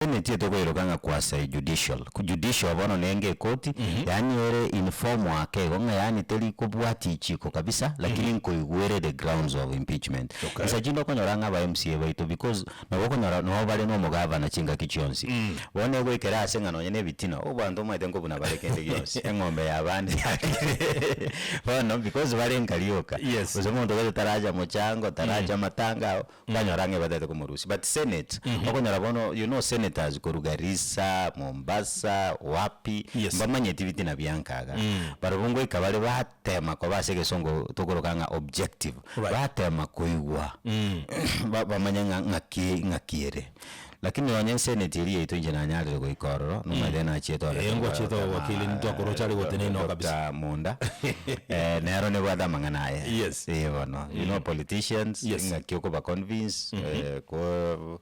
Senate etokoiroka ng'a quasi judicial, judicial bono nenge ekoti, yaani ere informal ake igo ng'a yaani teri kobwatia ichiko kabisa, lakini nkoigwere the grounds of impeachment. Okay. Insa chinde okonyora ng'a aba MCA baito because nabo okonyora nabo bare na omogavana chingaki chionsi. Bono egoikera ase ng'a nonye na ebitina, obanto omanyete nkobuna bare kende gionsi, eng'ombe ya abande yarire bono because bare nka rioka, Yes. gose omonto gose taracha mochango, taracha matanga ao. Kwanyora ang'e batagete komorusia but senate okonyora bono you know senators korwa Garissa, Mombasa, wapi Yes. mbamanyeti bitina bia nkaga barobwo ngoika bare batema koba ase egesongo tokoroka ng'a objective Right. batema koigwa ba- bamanye ng'a ng'aki ng'aki ere. Lakini nonye senate eria yaito inche nanyarire goika ororo nomanyete nachiete ororo Eh, ngwachiete gotema, wakili, ntwakoroche are gotenena oo kabisa. Doctor Munda eh, nero nebwate amang'ana aye Yes. Eh, bono you know politicians Yes. ng'aki okoba convince eh, ko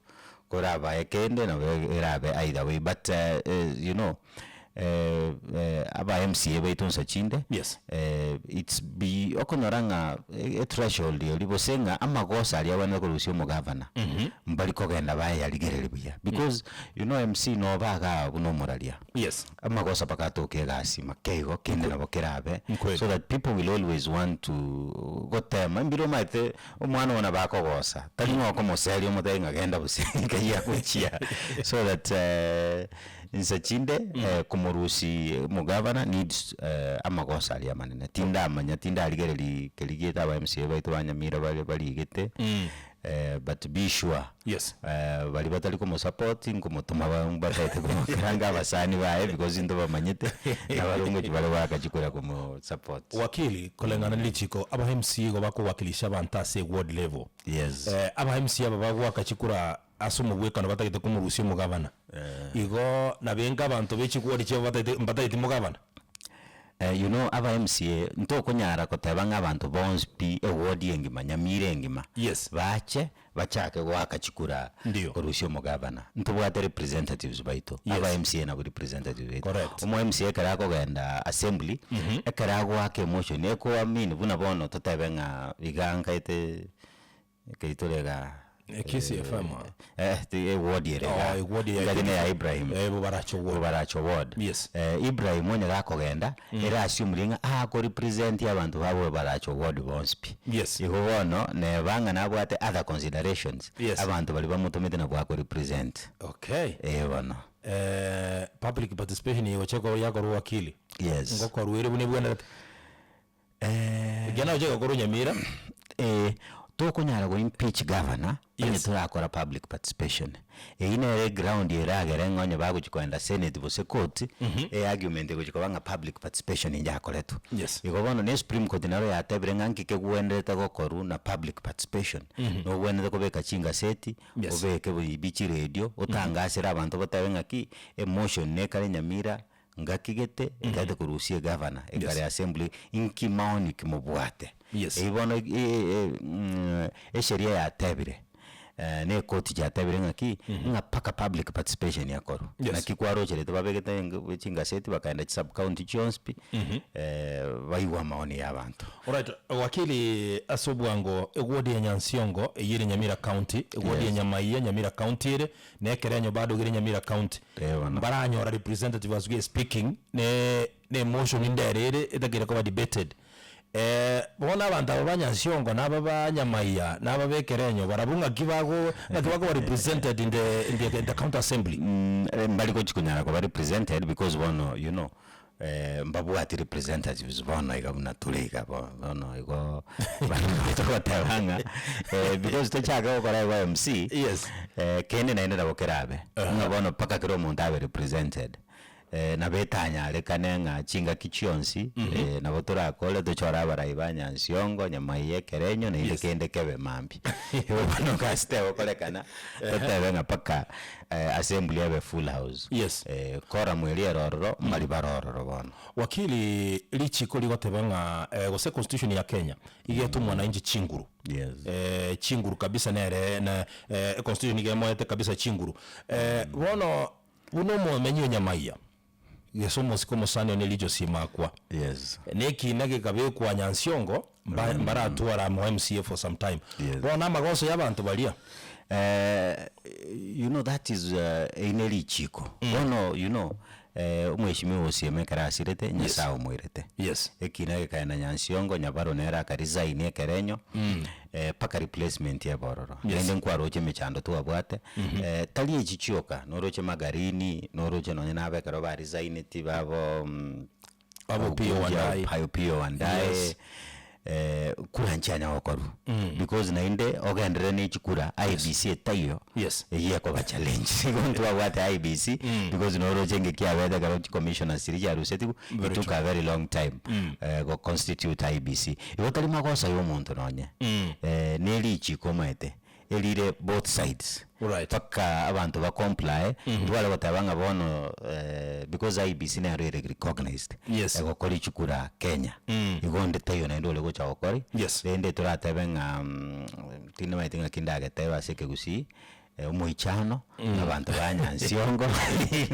korabae kende nabo erabe either way but eh, eh, you know eh, eh, aba MCA baito nsa chinde Yes. eh, it's be okonyora ng'a e threshold eria gose ng'a amagoso aria abwenerete korusia omogavana mbari kogenda bayarigereria buya because you know MC noba igaa buna omoraria Yes. amagoso mpaka atoke egasi make igo kende nabo kerabe Nkweli. so that people will always want to gotema mbire omanyete omwana oyo nabo akogosa tari ng'a okomoseria omotebi ng'a genda gose nkai agochia so that Inse chinde komorusia omogavana needs amagoso aria amanene. Tindamanya, tindarigereria keria gete aba MCA baito ba Nyamira bare barigete, but be sure Yes. baria batari komosupport nkomotoma ba bataete komokaranga abasani baye because ntobamanyete, nabarabwo ngochia bare goaka chikura komosupport. Wakili, koreng'ana ne richiko, aba MCA igo bakowakilisha abanto ase eward level. Yes. Aba MCA aba bagoaka chikura ase omogwekano batagete komorusia omogabana. Igo nabenke abanto be chigwori chiabo batagete mbatageti mogabana. You know aba MCA ntokonyara koteba ng'a abanto bonsi pi eward engima Nyamira engima Yes. bache bachake goaka chikura Ndio. korusia omogabana. Ntobwate representatives baito Yes. aba MCA nabwo representatives baito. Correct. Omo MCA ekero akogenda assembly ekero agoaka emotion ekoa mean buna bono totebe ng'a iga nkaete Ekeitore igaa. Kisii FM aa? Eh, ti eward ere igaa. Oh, eward ya Engaki neya Ibrahim. Eh, Bobaracho ward. Bobaracho ward. Yes. Eh, Ibrahim onye gakogenda, ere assume ng'a ako represent abanto ba Bobaracho ward bonsi pi. Yes. Igo bono, neba ng'a nabwate other considerations, Yes. abanto baria bamotomete nabwo ako represent. Okay. Eh bono. Eh, public participation eye gochia ko yakorwa wakili. Yes. Ngokorwa ere buna ebwenerete. Eh. Ekiagera nagochia gokorwa Nyamira. Eh, tokonyara go impeach governor onye Yes. torakora public participation. Eyio nere eground eragere ng'a onye bagochia kogenda senate gose court, e argument egochia koba ng'a public participation inyakoretwe. Yes. Igo bono na esupreme court nero yatebire ng'a nki kegwenerete gokorwa na public participation, nobwenerete kobeka chingaseti, Yes. obeke maybe chiredio, otangasere abanto batebe ng'aki, emotion nekare Nyamira. Ngaki gete etaete korusia egavana ekare assembly inki maoni ki mobwate? Yes. Eyio bono esheria yatebire na ekoti yatebire ng'aki ng'a mpaka public participation ekorwe. Yes. Naki kwarocherete babegete chingaseti bakaenda chisub county chionsi pi baigwe amaoni ya abanto. Alright, wakili ase obwango eward ya Nyansiongo eyio ere Nyamira county, eward ya Yes. Nyamaiya Nyamira county ere, Na ekerenyo bado kere Nyamira county Eh, bono. mbaranyora representative as we are speaking ne ne emotion ndere ere etakeire koba debated eh, bono abanto aba ba Nyansiongo na aba ba Nyamaiya na aba ba ekerenyo barabwo ng'aki bago ng'aki bakoba represented in the in the in the county assembly. Mm, eh, mbari gochi konyara koba represented because bono you know Mbabwati representatives bono iga buna tore iga bo bono igo togoteba ng'a because tochake gokora igo MC, Yes. kende naende nabo kerabe, ng'a bono mpaka kera omonto abe represented. Nabo etanyarekane ng'a chingaki chionsi nabo torakore tochore abarai ba Nyansiongo, Nyamaiya, Ekerenyo naende Yes. kende kebe mambia. Igo bono gasi tegokorekana, totebe ng'a mpaka Assembly ebe full house. Yes. Quorum eria ere ororo, mbari bare ororo bono. Wakili, richiko rigoteba ng'a eh, gose constitution ya Kenya iga etwe mwananchi chinguru. Yes. Eh, chinguru kabisa nere na eh, econstitution iga emoete kabisa chinguru. Eh, bono buna omomenyi o Nyamaiya, gese omosike omosani one Elijah Osimakwa, Yes. na ekina gekabekwa Nyansiongo, mba mbaratwara amo MCA for some time. Yes. Bono amagoso ya abanto baria. You know that is eri ne richiko, bono you know omweshimiwa Osiemo ekero asirete, Nyasaye omoirete. Yes. Ekina gekaenda Nyansiongo, Nyabaro nere aka resign ekerenyo, mpaka replacement ebe ororo. Yes. Naende nkwaroche emechando twabwate, tari echi chioka, noroche Magarini, noroche nonye nabo ekero ba resigneti babo Abo Opiyo Wandayi. Opiyo Wandayi, Yes. kura nchianya gokorwa because naende ogenderere ne chikura IEBC etaiyo Yes. eyio ekoba challenge igo ntwabwate IEBC because noroche engaki yabete ekero chicommissioners chiria chiarusetigwe Very it took a very long time go constitute IEBC. Igo tari magoso ya omonto nonye ne richiko omanyete erire both sides Right. mpaka abanto ba comply ntware goteba ng'a bono because IEBC nero ere recognized Yes. egokora chikura Kenya igo onde taiyo naende ore gocha gokori Yes. rende toratebe ng'a tindamanyeti ng'aki ndagetebe ase ekegusii omoichano na abanto ba Nyansiongo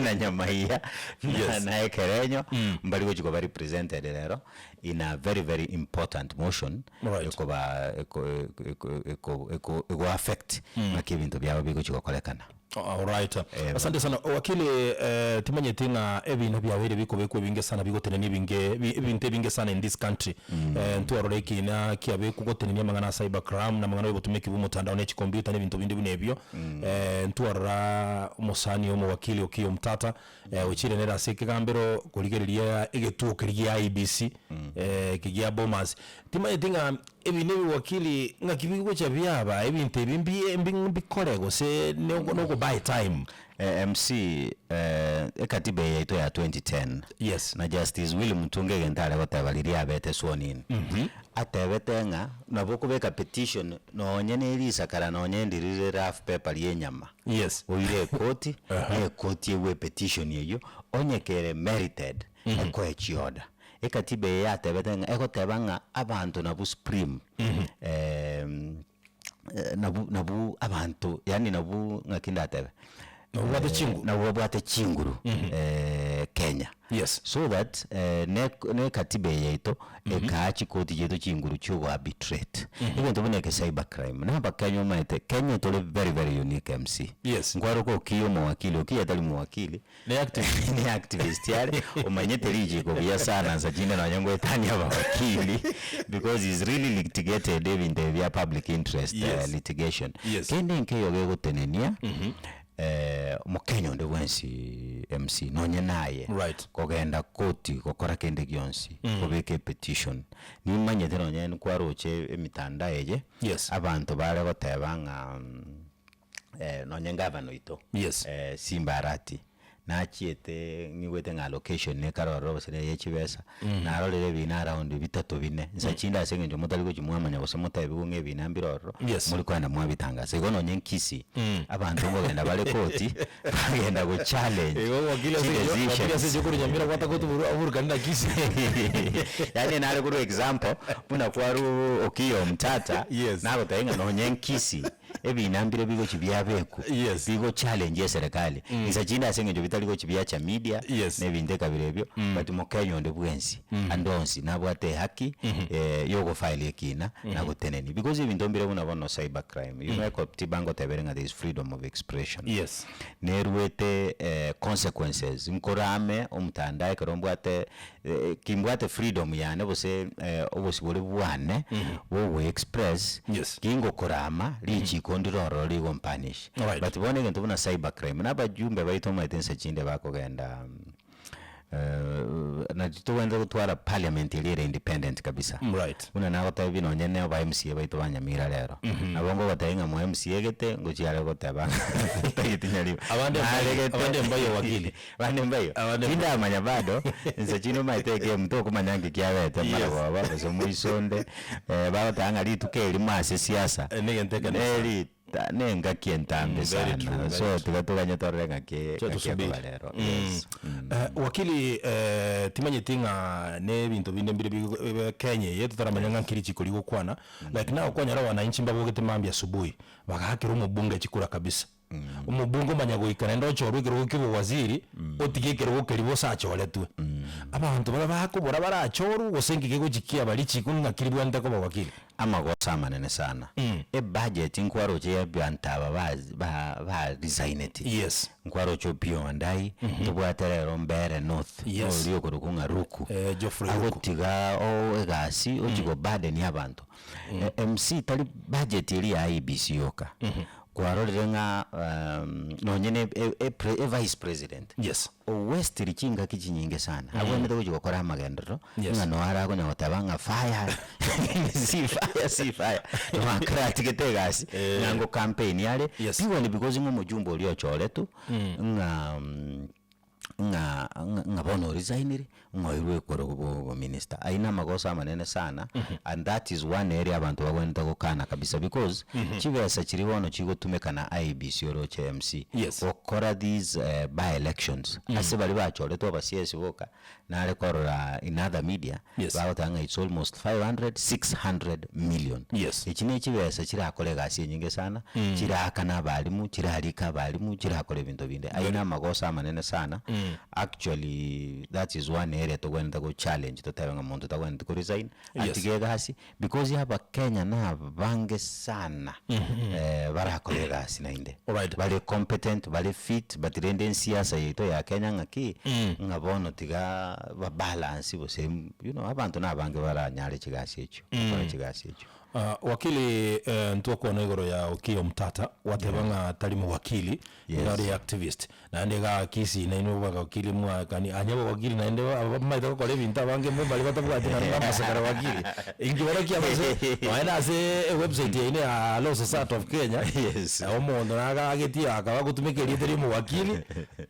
na Nyamaiya na Yes. na Ekerenyo mbari gochi koba represented rero in a very very important motion Right. ekoba eko eko eko eko ego affect ng'aki ebinto biabo bigochi gokorekana. Alright. Asante sana wakili eh, timanyeti ng'a ebina biabeire bikobekwa ebinge sana bigotenenia ebinge bi- ebinto ebinge sana in this country eh, ntwarora ekina kiabekwa gotenenia amang'ana a cyber crime na amang'ana ya obotumeki bwa omotandao na echicomputer na ebinto binde buna ebio eh, ntwarora omosani omowakili Okiya Omtata Ochire nere ase ekegambero korigereria egetuo keria gia IEBC, eke gia Bomas. Timanyeti ng'a ebi ne ebiwakili ng'aki bigocha biaba ebinto ebi mbi mbi mbikore gose noko buy time. MC, ekatiba eye yaito ya 2010 Yes. na Justice Willy Mutunga egento are goteba riria abete sworn in, atebete ng'a nabo okobeka petition nonye ne risakara nonye ndirire rough paper ria enyama. Yes. Oire ekoti, na ekoti egwe epetition eyio, onye kere merited, ekoe chioda. Ekatiba eye yatebete ng'a egoteba ng'a abanto nabwo supreme, nabwo nabwo abanto yaani nabwo ng'aki ndatebe, Nabwo babwate chinguru. nabwo babwate chinguru Kenya. Yes. So that ne ne ekatiba eye yaito ekaa chikoti chiaito chinguru chia ogo arbitrate. Egento buna eke cyber crime, na abakenya omanyete, Kenya tore very very unique MC. Yes. Nkwaroka Okiya omowakili, Okiya tari mowakili, Ne activist. ne activist are, omanyete richiko buya sana nsa chinde nonye ngoetania abawakili because he's really litigated ebinto ebi bia public interest Yes. litigation. Yes. Kende nkeiyo gegotenenia. Omokenya onde bwensi MC, nonye naye, Right. kogenda koti gokora kende gionsi, kobeka epetition, nimanyete nonye nkwaroche emitandao eye, Yes. abanto bare goteba ng'a nonye gavana oito, Yes. Simba Arati, nachiete ng'igwete ng'a location nekare ororo gose neye chibesa, narorire ebina around bitato bine, insa chinde ase eng'encho motari gochia mwamanya gose motebiwe ng'a ebina mbire ororo, Yes. mori kogenda mwabitangasa. Igo nonye nkisii, abanto nkogenda bare koti, bagenda go challenge Igo wakili ase chi wakili ase decisions. echo korwa Nyamira gwatagotu oburukani na Kisii. Yaani nare korwa example, buna kwarwa Okiya Omtata, Yes. nagotebia ng'a nonye nkisii, Ebina mbire bigochi biabekwa, Yes. bigo challenge eserekari, insa chinde ase eng'encho bitari gochi biacha media, Yes. na ebinto ekabira ebio, but mokenya onde bwensi, ande onsi nabwate ehaki ya ogofile ekina na gotenenia. Because ebinto mbire buna bono cyber crime, you know ekotiba ngotebere ng'a there is freedom of expression. Yes. Nerwete consequences, nkorame omotandao ekero mbwate kimbwate freedom yane gose obosibore bwane bwa ogo express, Yes. kingokorama richiko ndire ororo rigompunish. Alright. But bono egento buna cyber crime, na abajumbe baito omanyete inse chinde bakogenda naki togwenerete gotwara parliament eria ere independent kabisa. Right. Buna nagotebia nonye ne aba MCA baito ba Nyamira rero, nabo ngogotebia ng'a mo MCA gete, ngochia are goteba ng'a tageti nyarimo. Abande mbayo- Naregete. abande mbayo wakili. Abande mbayo? Abande mbayo. Tindamanya bado, inse chinde omanyete egame tokomanya nki kiabete Yes. maragoba gose moiso onde, bagoteba ng'a rituko erimo ase siasa, Eh, negento ekenene sana. neri ta nengaki entambe Very sana. true, very So true. tiga toganye torore ng'aki Tiga ng'aki tosubiri. ekoba rero, yes. Wakili timanyeti ng'a na ebinto binde mbire bigo Kenya eye totaramanya ng'a nki richiko rigokwana, like now kwanyora wananchi mbabogete mambia asubuhi, bagaakera omobunge chikura kabisa. Omobunge omanya goika naende ochorwe ekerogo kia obowaziri, otige ekerogo keria bosa achoretwe. Abanto baria bakobora barachorwe gose nki kegochikia baria richiko ng'aki ribwenerete koba wakili? Amagoso amanene sana. Ebudget nkwaroche ya abanto aba ba ba ba resigneti. Yes. Nkwaroche Opiyo Wandayi, ntobwate rero Mbeere North, Yes. oria okorokwa ng'a Ruku. Eh, Geoffrey Ruku. Agotiga o egasi ochia goburden abanto. MC tari budget eria ya IEBC yoka. Kwarorire ng'a nonye na e vice president. Yes. Owestiri chingaki chinyinge sana, abwenerete gochia gokora amagenderero, Yes. ng'a noyo arakonya goteba ng'a fire see fire see fire, noakare atigete egasi, ng'a ngo campaign are, Yes. purely because ng'a omojumbe oria ochoretwe, ng'a ng'a ng'a bono oresignire, ng'a oirwe korwa bo obominister. Ayio na amagoso amanene sana, and that is one area abanto bagwenerete gokana kabisa because, chibesa chiria bono chigotumeka na IEBC oroche MC, Yes. gokora these by elections, ase baria bachoretwe aba CS boka, nare korora in other media, Yes. bagoteba ng'a it's almost 500, 600 million. Yes. Echi ne chibesa chirakore egasi enyinge sana, chiraakane abalimu, chirarike abalimu, chirakore ebinto binde. Ayio na amagoso amanene sana, actually that is one area togwenerete go challenge totebe ng'a monto tagwenereti ko resign, Yes. atige egasi, because abakenya na abange sana barakore egasi naende. Alright. Bare competent, bare fit, but rende ensiasa yaito ya Kenya ng'aki, ng'a bono tiga ba balance gose you know abanto na abange baranyare chigasi echio, gokora chigasi echio. Ah, wakili eh, ntwakwana igoro ya Okiya Omtata gwateba ng'a tari mowakili Yes. iga ari activist naende iga Kisii nainwe bagakili mwakani anya abawakili naende abamaete gokora ebinto abange mbe baria batabwati naende na amasakara wakili inki barokio abase nonya na ase ewebsite yaino ya Law Society of Kenya Yes. omonto nagagetie akaba agotumeka erieta ria omowakili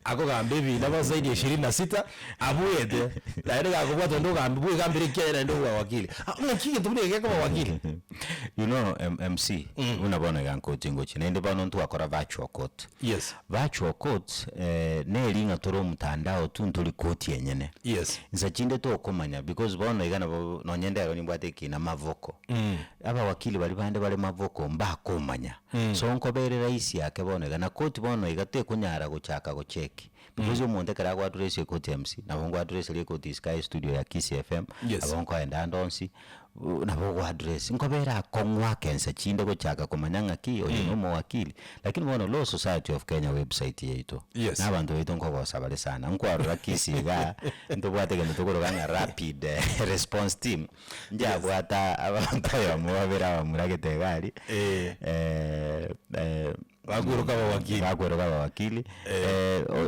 akogamba ebina ba zaidi ya ishirini na sita abuete naende gakobwata onde ogambi bwegambere ekiaye naende obua wakili. Ah ng'aki egento buna eke gekoba wakili? You know MC, buna bono iga nkoti ngochia, naende bono ntwakora virtual court. Yes. Virtual court neri ng'a tore omotandao tu ntori koti enyene. Yes. Insa chinde tokomanya because bono iga nabo nonye ndero nimbwate ekina mavoko. Abawakili baria bande bare mavoko mbakomanya. So nkobere rahisi ake bono iga, na koti bono iga tekonyara gochaka gocheki. Because omonto ekero agoaddress ekoti MC, nabo ngoaddress ria ekoti isiko aye estudio ya Kisii FM, Yes. nabo nkoenda ande onsi, nabo ogoaddress. Nkobere akong'u ake ensa chinde gochaka komanya ng'aki oyo na omowakili. Lakini bono Law Society of Kenya website yaito, Yes. na abanto baito nkogosa bare sana. Nkwarora Kisii igaa, ntobwate egento tokoroka ng'a rapid response team, nchiabwata abanto oyomo babere abamura gete iga aria, Eh. Bakweroka abawakili. Bakweroka abawakili.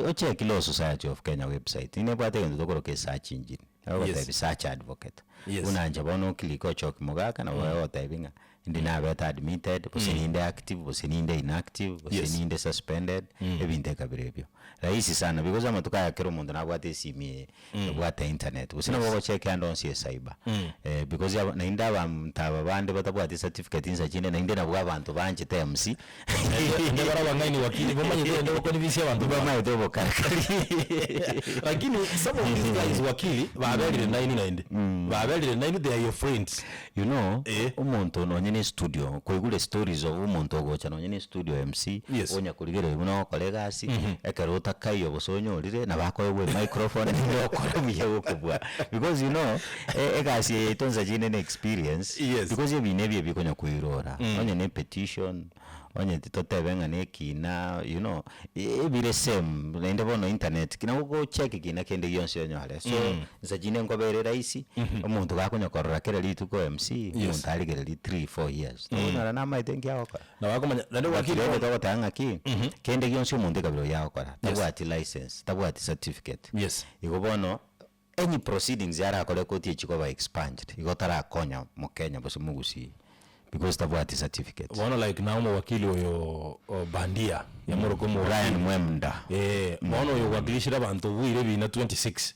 Ocheki Law Society of Kenya website, nebwate egento tokoroka esearch engine, egogotebi Yes. search advocate. Yes. Buna inche bono oclicke ochoki mogaka nabo egogotebi ng'a indi nabete admitted, gose ninde active, gose ninde inactive, gose Yes. ninde suspended, ebinto ekabira ebio. Rahisi sana because amatuko aya kera omonto nabwate esimi eye, ebwate internet, gose nabo ogocheckia ande onsi ecyber. Because aba naende abanto aba bande batabwati certificate insa chinde naende nabwo abanto banchete MC. Naende bare abang'aini wakili bamanyete naende gokonvince abanto babo. Bamaete obokarakari. Lakini some of these guys wakili baberire nainwe naende. Baberire nainwe they are your friends. You know, Eh. omonto nonye na estudio, kwaigure stories of omonto ogocha nonye na estudio MC, Yes. onya korigereria buna ogokora egasi, ekero otakaiyo gose onyorire, nabo akoegwa emicrophone naende okore buya gokobua. Because you know, e- egasi eye yaito nsa chinde na experience, Yes. because ebina ebi ebikonya koirora, onye na epetition, onye totebe ng'a na ekina, you know, ebire same, naende bono internet, ki nabo ogocheki kina kende gionsi onyore. So, nsa chinde nkobere rahisi, omonto gakonya korora kera rituko MC, omonto arigereria three, four years, tokonyora namaete nki agokora. Nabo akomanya naende But wakili rende bono. togoteba ng'aki, kende gionsi omonto ekabira oyio agokora, tabwati license, tabwati certificate. Yes. Igo bono, any proceedings arakore koti echi koba expunged, igo tarakonya mokenya gose mogusii because tabwati certificate. Bono like now omowakili oyo o bandia yamoroka Brian omowakili Mwemda. eh, bono oyo ogwakilishire abanto bwire ebina 26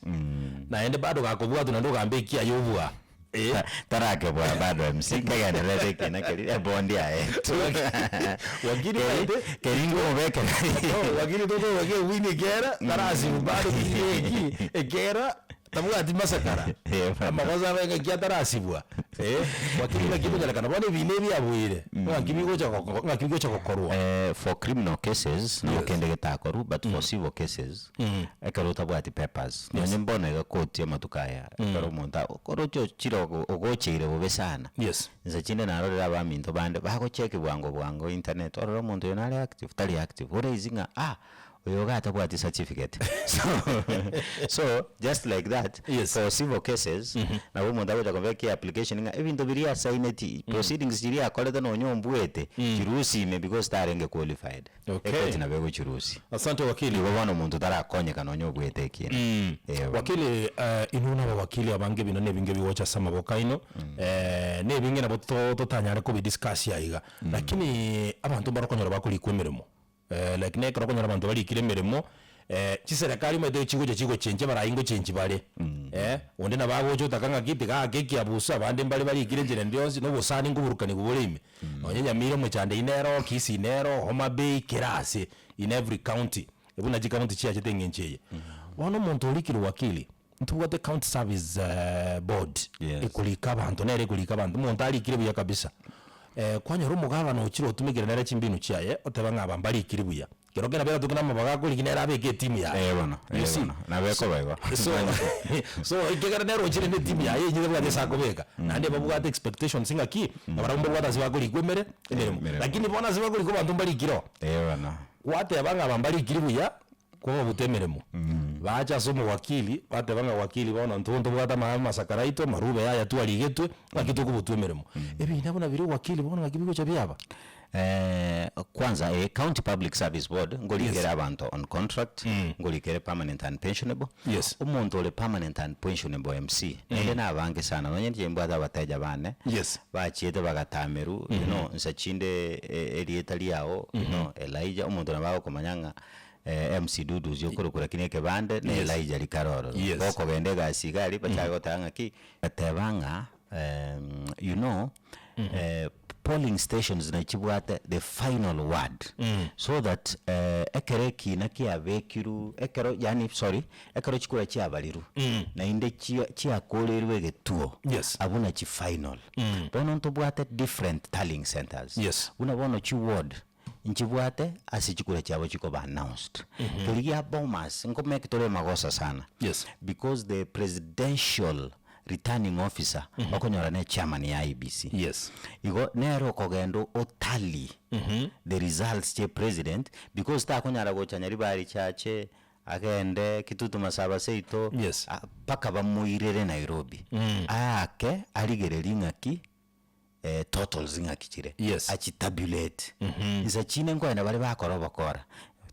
naende bado gakobwatwa naende ogambe ekiaye obua eh. Tarakebua bado MC nkegendererete ekina keria ebondi aye Wakili naende keri ngomobekera No, wakili totobeke ewini ekera tarasibu bado eki ekera. Tabwati masakara, Eh, bana. amagoso abe ng'aki atarasibwa, eh, wakili ng'aki ekonyarekana bono ebina ebi abuire, ng'aki bigocha goko ng'aki bigocha gokorwa. Eh, for criminal cases nabo Yes. kende getakorwa but for civil cases ekero otabwati papers nonye mbono iga koti amatuko aya ekero omonto okoroche ochire ogo ogocheire bobe sana Yes. Inse chinde narorire abaminto bande bagocheki bwango bwango internet orore omonto oyo nare active tari active ore easy ng'a ah oyo iga atabwati certificate so so just like that Yes. for civil cases nabo omonto agocha kobeka eapplication ng'a ebinto biria asaineti proceedings chiria akorete nonye ombuete chirusie ime because tarenge qualified. Okay. Ekoti nabo egochirusia. Asante wakili. Igo bono omonto tarakonyeka nonye obuete ekiina. Eh, bono. Wakili eh, inwe buna abawakili abange ebinto na ebinge bigocha ase amaboko aino eh, na ebinge nabo to- totanyare kobidiscuss aiga lakini abanto mbare okonyora bakorikwa emeremo eh, like na ekero okonyora abanto barikire emeremo eh, chiserekari omanyete chigocha chigochenchia abarai ngochenchi bare eh, onde nabo agocha otaka ng'aki tiga aake ekiabuso abande mbare barikire enchera ende yonsi na obosani nkoburukaniwa bore ime. Nonye Nyamira omochando eyio nero, Kisii nero, Homa Bay, kera ase, in every county, buna chicounty chiachete eng'encho eye. Bono omonto orikire wakili, ntobwate county service board Yes. ekorika abanto, nere ekorika abanto, omonto arikire buya kabisa. Kwanyora omogabana ochire otumekire nere chimbinu chiaye, oteba ng'a aba mbarikiri buya. Kero kende nabo egatuka namabaga akoriki nere abeke etimu yaye. Eh bono, You eh see? bono. Nabo ekoba igo. So, so ekiagera nere ochire na etimu yaye enyene ebwate ase akobeka, naende babwate expectations ng'aki, nabarabwo mbabwate ase bakorikwa emere, emeremo. Emeremo. Lakini bono ase bakorikwa abanto mbarikire oo, Eh bono. gwateba ng'a aba mbarikiri buya, kwababuta emeremo. Bacha ase omowakili, bateba ng'a wakili bono intwe ntobwate ama amasakara aito, amarube aya twarigetwe, ng'aki tokobutwa emeremo. Ebina buna biria wakili bono ng'aki bigocha biaba. Kwanza eh, County Public Service Board ngorikere Yes. abanto on contract, ngorikere permanent and pensionable. Yes. Omonto ore permanent and pensionable MC, naende nabange sana, nonye inche nimbwate abateja bane, Yes. bachiete bagatamerwa, you know, nsa chinde e- erieta riago, you know, Elijah, omonto nabo agokomanya ng'a MC Dudu oyio okorokwa lakini ekebande, na Yes. Elijah rikare ororo. Yes. Gokogenda egasi iga aria, bachake goteba ng'aki, bateba ng'a you know, polling stations nachibwate the final word so that ekero ekina kiabekirwe ekero yaani sorry, ekero chikura chiabarirwe naende chia chiakorerwe egetuo Yes. abwo nachi final. Bono ntobwate different tallying centres. Yes. Buna bono chiward nchibwate ase chikura chiabo chikoba announced. Keria gia Bomas nkomake tore magosa sana. Yes. Because the presidential returning officer okonyora ne chairman ya IEBC. Yes. Igo nere okogenda otally the results chia president because takonyara gocha Nyaribari Chache agende Kitutu Masaba seito Yes. mpaka bamoirere Nairobi aake arigererie ng'aki totals ng'aki chire Yes. achitabulate insa chinde nkoenda bare bakora obokora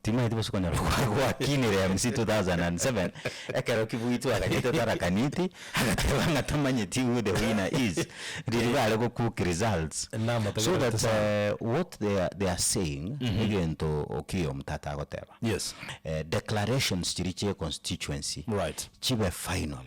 timanyeti gose okonyora gwakinire MC 2007 ekero kibuitwe agachete Tharaka Nithi agateba ng'a tamanyeti who the winner is riria bare go cook results Namate so that gerete sana. what they are, they are saying egento Okiya Omtata agoteba Yes. declarations chiria chia econstituency Right. chibe final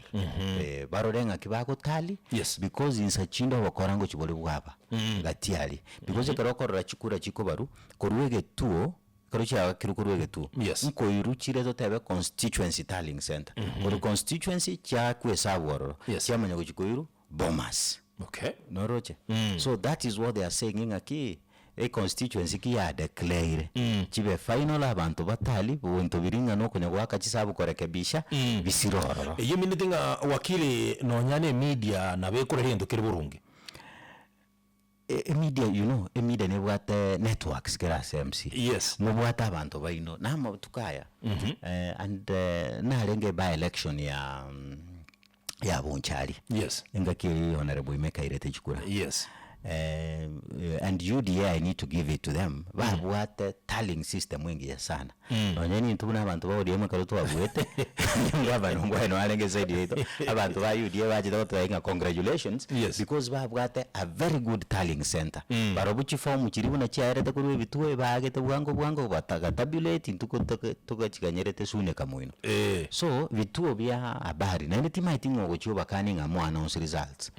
barore ng'aki bagotali Yes. because insa chinde obokora ngochi bore bwaba gati aria because ekero okorora chikura chikobarwa korwa egetuo ekero chiagakirwe korwa egetuo Yes. nkoirwa chire totebe constituency tallying centre korwa constituency chiakwa esabu ororo Yes. chiamanya gochi koirwa Bomas. Okay. Noroche? So that is what they are saying ng'aki econstituency ki ya declare chibe final abanto batari bonto biri ng'a nokonya goaka chisabu korekebisha bisire ororo. Eyio emineti ng'a wakili nonya na emedia nabo ekore egento kere boronge. Emedia you know emedia nebwate networks kera ase MC. Yes. Mobwate abanto baino na amatuko aya and narenge by election ya ya Bonchari. Yes. Engaki eyio Honorable Imeka airete chikura. Yes. And UDA I need to give it to them babwate tallying system engiya sana nonya nintwe buna abanto ba ODM ekero twabuete gavana omwana narenge eside yaito abanto ba UDA bachete gototebia ng'a congratulations Yes. because babwate a very good tallying center barobwo chiform chiria buna chiaerete korwa ebituo ebaagete bwango bwango bagatabulate intwe togachiganyerete suneka moino. Eh. So bituo bia habari naende timaeti ng'a ogochia obakanie ng'a mo announce results.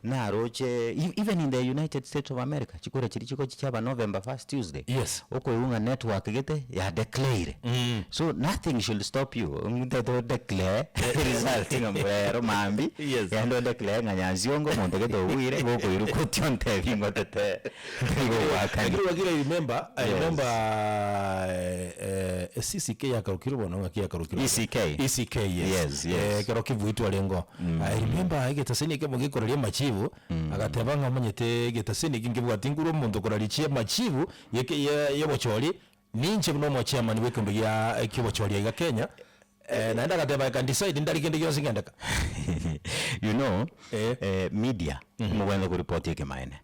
Naroche even in the United States of America chikura chiria chigochi chiaba November first Tuesday. Yes. Okoigwa ng'a network gete ya declare. Obeire. So nothing should stop you, ntete o declare result ng'a rero mambia, Yes. genda o declare ng'a Nyansiongo omonto gete obuire, gokoirwa koti ontebie ngotete ntari gogoakania. Lakini wakili I remember, I Yes. remember eh, eh, CCK yakarokirwe bono ng'aki yakarokirwe? ECK. ECK, yes. Yes, yes. Eh, ekero kibuitwe arengo. I remember egetaseni ekemo gekoraria amachibu, agateba ng'a omanyete egetaseni eke nkebwati nkuru omonto okoraria chi amachibu yeke ye yobochori, Ninche buna omochairman bw'ekeombe gia ki'obochoria iga Kenya, eh, naende agateba I can decide ndari kende gionsi ngendeka. You know, Eh. eh, media mogwenerete koripoti ekemaene.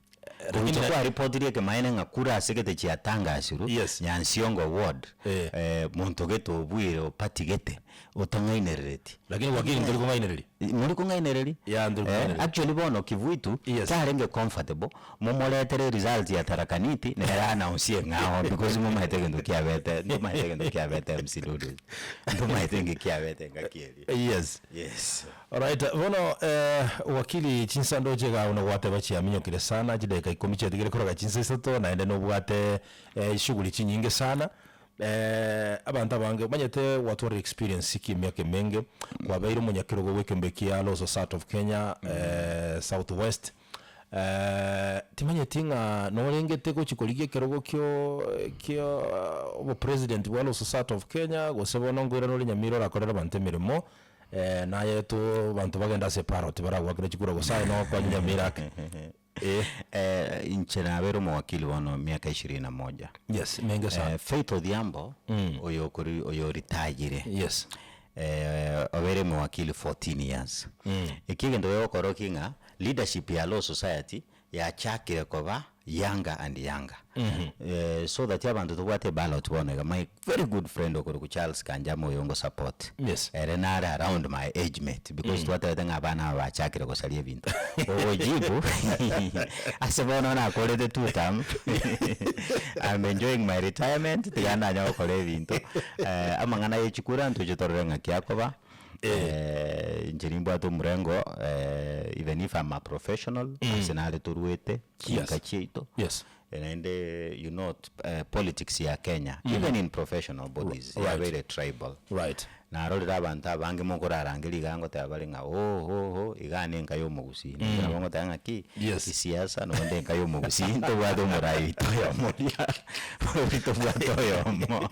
Lakini Gocha na- kwaripotirie ekemaene ng'a kura ase gete chiatangasirwe, Yes. Nyansiongo ward, Eh. eh, monto gete obuire oparty gete, otang'ainerereti. Lakini wakili ntori kong'ainereria. Mori kong'ainereria? Yeah, ntori Eh, kong'ainereria. actually bono Kivuitu, Yes. tarenge comfortable, momoretere results ya Tharaka Nithi, nere announce eng'ao because momaete egento kiabete, ntomaete egento kiabete MC Dudu. Ntomaete inki kiabete engaki eria. Yes. Yes. Alright, bono eh, wakili chinsa ndoche iga buna gwateba chiaminyokire sana, chidakika ikomi chiatigire koroka chinsa isato, naende nobwate eh, shughuli chinyinge sana. Abanto abange omanyete gwatwarire experience ki emiaka emenge, kwabeire omonyakerogo bw'ekeombe kia Law Society of Kenya South West, timanyeti ng'a norengete gochia korigia ekerogo kio kio obopresident bwa Law Society of Kenya gose bono nkoirana ore Nyamira orakorere abanto emeremo, naye to abanto bagende ase eparoti baragoakere chikura gose aye nokonye Nyamira ake. Eh. Eh, inche nabeire omowakili bono miaka ishirini na moja. Yes, menge sana. Eh, Faith Odhiambo oyo okori oyo oritayire Yes. eh, obeire omowakili 14 years. Eki egento gegokora ki ng'a leadership ya Law Society yachakire koba younger and younger. Eh, so that abanto tobwate eballot bono iga, my very good friend okorokwa Charles Kanjama oyo ngo support. Yes. Ere nare around my age mate because twatebete ng'a abana aba bachakire gosaria ebinto. Ogojibu ase bono nakorete two term I'm enjoying my retirement tiga nanya gokora ebinto. Eh, amang'ana ye chikura ntoche torore ng'aki akoba. Eh, inche nimbwate omorengo eh, even if I'm a professional ase nare torwete chinka Yes. chiaito. Yes. Naende you know politics ya Kenya even in professional bodies Right. yabeire tribal. Right. Narorire abanto abange mokorarangeria iga ngoteba bare ng'a oh oh oh iga ne enka ya omogusii. Nainche nabo ngoteba ng'a ki Yes. kisiasa nonde enka ya omogusii ntobwate omorai oito oyomo oria oria tobwate oyomo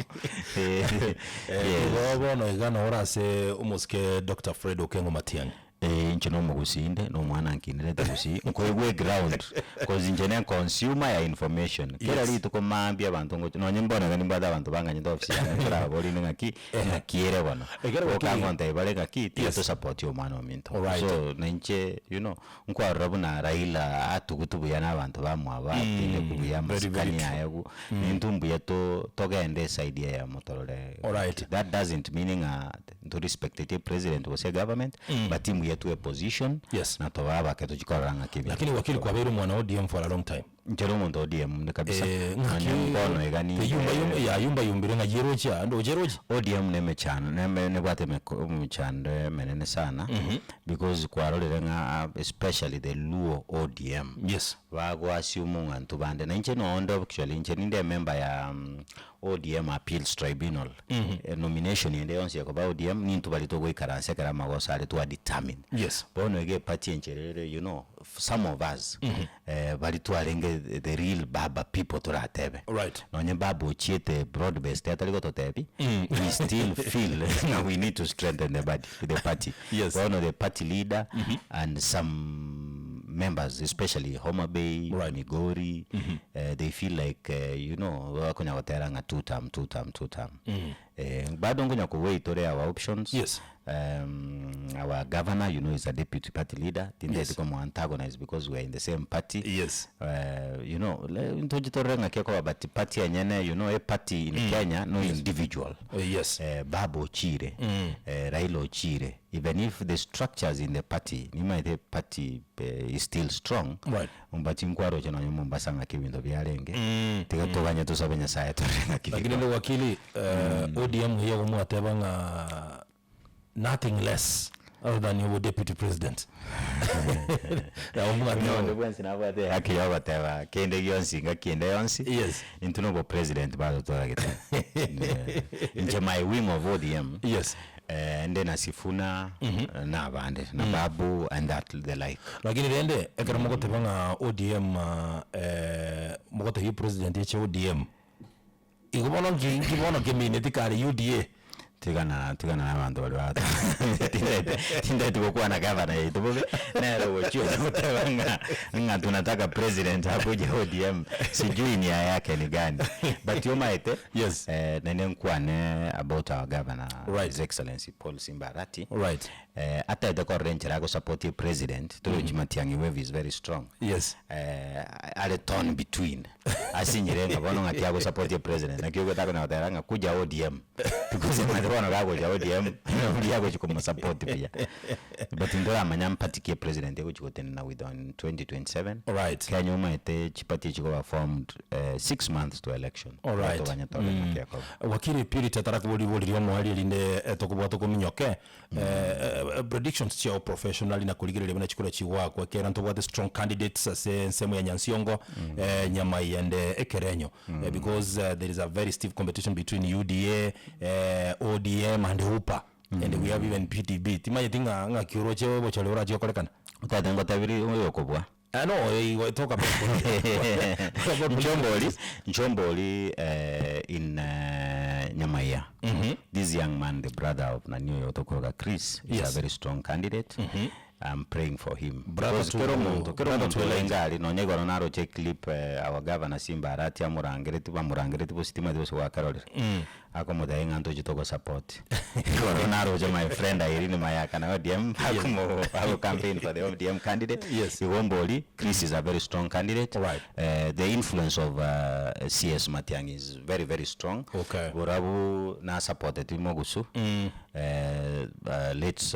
eh, yes. Igo bono iga noro ase omosike Doctor Fred Okengo Matiang'i. Eh, inche nomogusii inde, na omwana nkinerete gusii, nkoigwa eground, cause inche ne consumer ya information. Kera Yes. rituko mambia abanto ngocha, nonye mbono iga nimbwate abanto banganyete ofisi yane nkoraborie inde ng'aki, ng'aki ere bono. Ekero Boka gwakire- ngontebia bare ng'aki, tiga Yes. tosapotie omwana ominto. Alright. So, na inche you know, nkwarora buna Raila atugutu buya na abanto bamwabo atindeku buya Very, very amasikani true. aye bu, intwe mbuya to togende eside eyemo torore Alright. That doesn't mean ng'a ntorespecteti epresident gose egovernment, but mbuya twe position, Yes. na tobe abake tochie korora ng'aki ebinto Lakini wakili kwabeire omwana ODM for a long time. Inche ere omonto ODM inde kabisa, Eh, nonye ng'aki bono iga ninde eyumba yum- yayumba yumbire ng'ai eroche aa ndoche eroche. ODM na emechando neme nebwate emeko emechando emenene sana, because kwarorire ng'a especially the Luo ODM, Yes. bago assume ng'a intwe bande, na inche nonde actually inche ninde emember ya ODM Appeals Tribunal, enomination ende yonsi ekoba ODM, nintwe baria togoikaransa ekero amagoso are twa determine. Yes. Bono iga eparty enchera ere you know, some of us baria twarenge the real baba people toratebe. Right. Nonye baba ochiete broad based atari gototebia, we still feel ng'a we need to strengthen the party, the party. Yes. Bono the party leader and some members especially Homa Bay, Right. Migori, they feel like you know bakonya gotera ng'a two term, two term, two term. Bado nkonya ko weigh tore our options. Yes. Our governor you know is a deputy party leader tinteti Yes. komo antagonize because we are in the same party. Yes. You know le- ntoche torore ng'aki ekoba but party enyene you know a party in Kenya no individual. Yes. Baba ochire, Raila ochire, even if the structures in the party nimaete party is still strong Right. but nkwaroche nonye Mombasa ng'aki ebinto biarenge tiga toganye tosabe Nyasaye torore ng'aki Lakini bikora. ende wakili ODM hiyo omwateba ng'a nothing less. Other than obo deputy president. Nabo mbwate Onde obo. bwensi nabwate ehaki ya ogoteba kende gionsi ngaki ende yonsi, Yes. intwe nobo president batotoragete. Inche my wing of ODM, Yes. eh, nde na Sifuna, na abande, na Babu and that the like. Lakini rende ekero mogoteba ng'a ODM mogotebia president eche ODM, igo bono nki nki bono kemineti kare UDA? Tigana tigana na abanto baria ba tintaeti tintaeti gokwana gavana yaito bobe, nere ogochia ocha goteba ng'a ng'a tunataka president akuje ODM, sijui nia yake ni gani, but omaete Yes. naende nkwane about our governor Right. his excellency Paul Simba Arati, Right. ataete korora enchera agosupport epresident, torochi Matiang'i wave is very strong. Yes. Are torn between asinyire ng'a bono ng'aki agosupport epresident naki ogoeta akona goteba ng'a kuja ODM because omanyete bono gagocha ODM mbuya agochi komosupport buya but ntoramanya mpati ki epresident egochi gotenena with on 2027 Alright. Kenya omanyete chipati echi koba formed 6 months to election Alright. toganye tore ng'aki ekoba. Wakili Purity atarakoboria ribori ria omoerio erinde tokobua tokominyoke, predictions chiao professionally na korigereria buna chikura chigoakwa ekero ntobwate strong candidates ase ensemo ya Nyansiongo, Nyamai and Ekerenyo because there is a very stiff competition between UDA, ODM and UPA and we have even PDB timanyeti ng'a ng'aki oroche obochori borache gokorekana. Otagete ngotebirie oyokobua? Ah, no, igo talk about Nchombori, Nchombori in Nyamaiya. This young man, the brother of nani oyo tokoroka Chris, is Yes. a very strong candidate. I'm praying for him. Brother Because kero omonto, kero brother omonto to Elijah. orenge aria, nonya igoro naroche eclip our governor Simba Arati amorangereti, bamorangereti bositima tibose gwakarorire. Akomotebia ng'a ntoche togosupport. Igoro naroche my friend Irene Mayaka na ODM akomo ago campaign for the ODM candidate. Yes. Igo mbori, Chris is a very strong candidate. Right. The influence of CS Matiang'i is very very strong. Okay. Borabu nasupporteti mogusu. Let's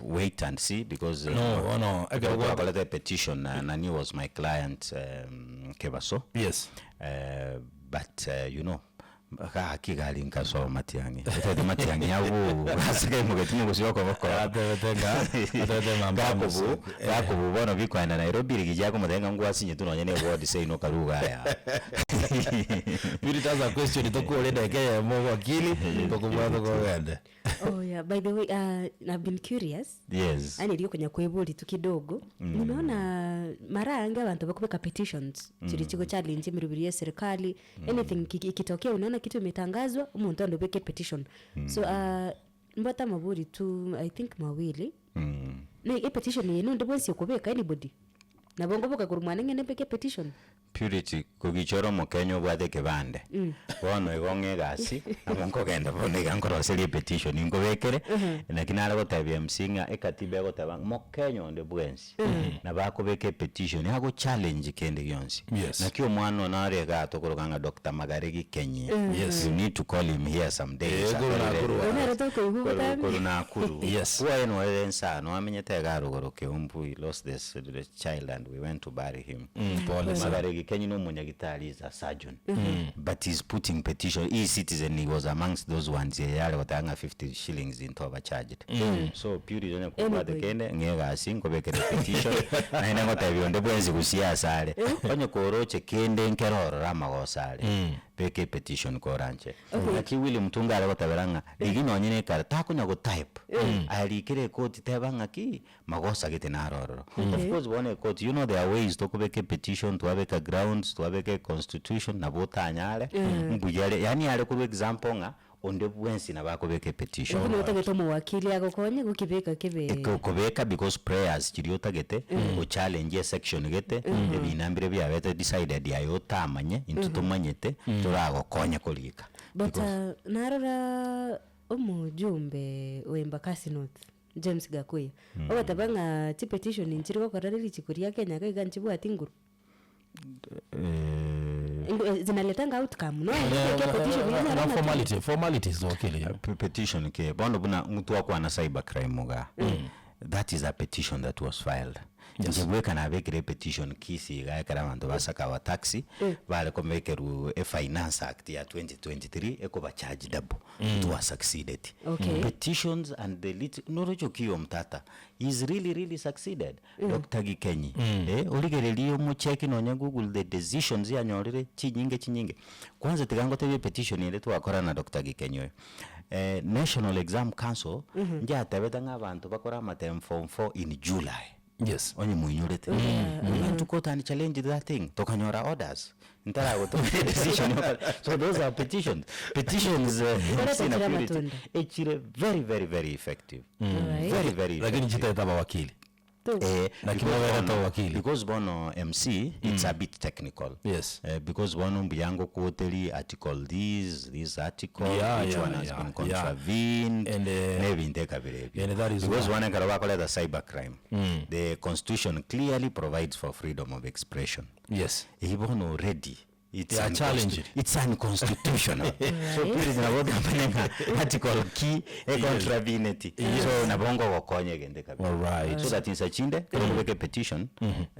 wait and see because No, no, ekero gwa- twakorete petition nani was my client Kebaso. Yes. But you know gaki gari nkasoa Matiang'i otete Matiang'i abwo ase kaimogeti mogosi okoboko Atebete ng'a atebete ng'a gakobu gakobu bono bikoenda Nairobi rigicha akomotebia ng'a ngwasinyetu nonye na eward seino okaruga aya. Purity has a question tokore edageka eyemo wakili tokobua tokogende. Oh yeah, by the way, I've been curious. Yes. Yaani erio konya kweboria tu kidogo. Nimeona mara yange abanto bakobeka petitions chiri chigo challenge emeroberi ya eserikali anything ikitokea unaona kitu imetangazwa omonto ande obeke petition. So mbwate amabori tu I think mawili. Ne epetition eye nonde bwensi okobeka anybody? Nabo nkoboka korwa mwane ng'ende mbeke epetition? Purity, kogicha ore omokenya obwate ekebande, bono igo ng'a egasi, nabo nkogenda bono iga nkoroserie epetition nkobekere, naki nare gotebia MC ng'a ekatiba egoteba ng'a mokenya onde bwensi, nabo akobeka epetition ago challenge kende gionsi. Yes. Naki omwana one ore igaa tokoroka ng'a Doctor Magare Gikenyi, Yes. you need to call him here some days. Eh, korwa Nakuru. Oyo nere tokoigwa Korwa botambe. korwa Nakuru. Yes. Bwoye nore ensa nwamenyete iga rogoro Keumbu, he lost this the child and we went to bury him. Pole sana. Magare Gikenyi no omonyagitari is a surgeon but he's putting petition e-citizen he was amongst those ones yare goteba ng'a 50 shillings into overcharged so purity onye kobwate Anybody. kende ng'a egasi nkobekere petition naende ngotebia onde bwensi gusii ase are onye koroche kende nkere ororo amagoso are beka epetition koranche naki Willy Mutunga are gotebera ng'a rigia nonye na ekare takonya gotype arikere ekoti teba ng'aki magosa gete naro ororo. Of course bono ekoti you know there are ways tokobeka epetition twabeka grounds twabeka econstitution nabo otanyare mbuya are yaani are korwa example ng'a onde bwensi nabo akobeka epetition. Lakini otagete omowakili agokonye gokibeka kebe. Ekokobeka because prayers chiria otagete ochallenge esection gete ebina mbire biabete decided aye otamanye intwe tomanyete toragokonye korika. But Because narora omojumbe o Embakasi North James Gakuya ogoteba ng'a chipetition nchiri gokora richiko ria Kenya iga iga nchibwati nguru. Zinaletanga outcome no petition Na inyare formality, formalities wakili. Petition ke bono buna twakwana cyber crime igaa. That is a petition that was filed. Inche bweka nabekire epetition Kisii iga ekero abanto ba Sakawa Taxi bare kobekerwa e Finance Act ya 2023 ekoba charge double. It was succeeded. Okay. Petitions and the lit noroche Okiya Omtata he's really really succeeded. Doctor Gikenyi eh, origererie omocheki nonya google the decisions yanyorire chinyinge chinyinge. Kwanza tiga ngotebie epetition ere twakora na Doctor Gikenyi oyo. National Exam Council njatebete ng'a abanto bakore amatemu form four in July. Yes. Onye moinyorete. We went to court and challenged that thing, tokanyora orders. Ntaragotomera decision yokore. So those are petitions. Petitions Koreta sina chire purity. amatunda. Echire very very very effective. Alright. Very very Lakini effective. chitaete abawakili. Tu. Eh, Naki because mobere bono- towakili. because bono MC it's a bit technical Yes. Eh, because bono mbuya ngokwoteri article this this article Yeah, which yeah, one has yeah, been yeah. contravened And, eh, nebinto ekabira ebio and that is because why- bono ekero bakoreta cyber crime the constitution clearly provides for freedom of expression Yes. Eyio bono already it's They are unconsti- challenged. it's unconstitutional so purity nabo ogambe ng'a article ki econtraveneti so nabo ngogokonya egento ekabira Alright. so that insa chinde ekero obeke petition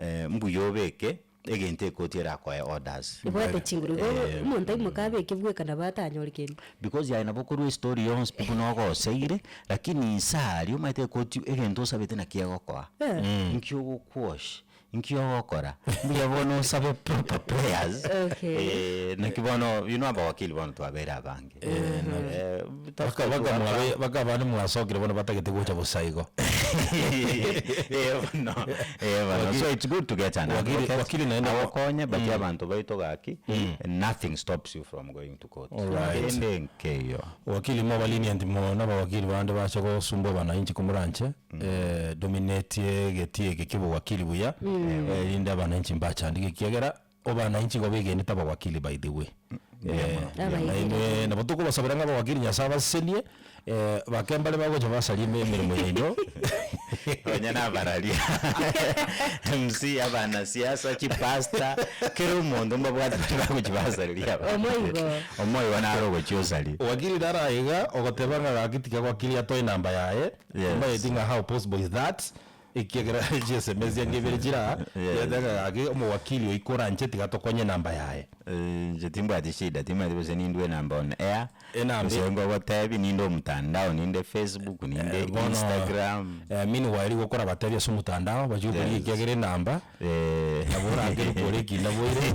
eh, mbuya obeke egento ekoti erakoe orders Ebwate chinguru igo omonto aimoke abeke bweka nabo atanyore kende. Because yaye nabo okorwa estory yonsi pi buna ogoseire, lakini inse aria omanyete ekoti egento osabete naki egokoa. Nki ogokwosh, nki ogokora, mbuya bono osabe proper prayers, Okay. eh, naki bono you know abawakili bono twabeire abange. Eh, Baka baka mwabe baka abande mwasokire bono batagete gocha bosa igo. Eh, bono, eh, bono. So it's good to get an Wakili- advocate. wakili naende- Agokonye but abanto baito gaki, nothing stops you from going to court. Alright. Kende nkeiyo. Wakili moba lenient mono abawakili bande bache gosumbua abananchi komoranche eh, dominate egetii eke kia obowakili buya eh, rinde abananchi mbachandike ekiagera abananchi igo begenete abawakili by the way. Eh, Abaigire. nainwe nabo tokobasabera ng'a abawakili Nyasaye abasesenie eh, bake mbare bagocha basarie ime emeremo yaino. Nonya na abararia MC abanasiasa chipastor kera omonto mbabwate baria bagochibasareria abanto. Omoigo. Omoigo naro ogochiosaria. Wakili naro aiga ogoteba ng'a gaki tiga gwakili atoe enamba yaye Yes. omanyeti ng'a how possible is that ekiagera chiSMS chiange ibere chire aa Yes. yateba ng'a gaki omowakili oyio koranche tiga tokonye enamba yaye. Inche timbwati shida timanyeti gose nindwe enamba on air Enamba gose ngogotebi ninde omtandao ninde Facebook ninde Bono Instagram. eh, meanwhile igo okorabatebia ase omotandao bachie gokorigia Yes. ekiagera enamba Eh. nabo orangere kore ekinda boire.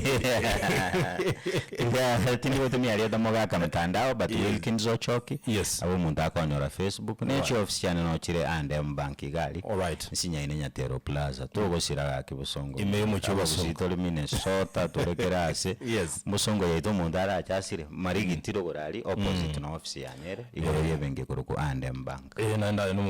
Tiga tindi gotumia rieta mogaka mtandao but Wilkins Ochoki Yes. abo omonto akonyora Facebook ne chiofisi chiane nochire ande mbank iga aria Alright. nsinyaine Nyatero Plaza togosira gaki bosongo Ime y'omochie o Abagusii Bosongo. tore Minnesota tore kera ase Yes. bosongo yaito omonto arache asire Marigiti rogoro aria opposite na ofisi yane ere igoro yebenki ekorokwa A&M Bank. Eh, naende aye nomo.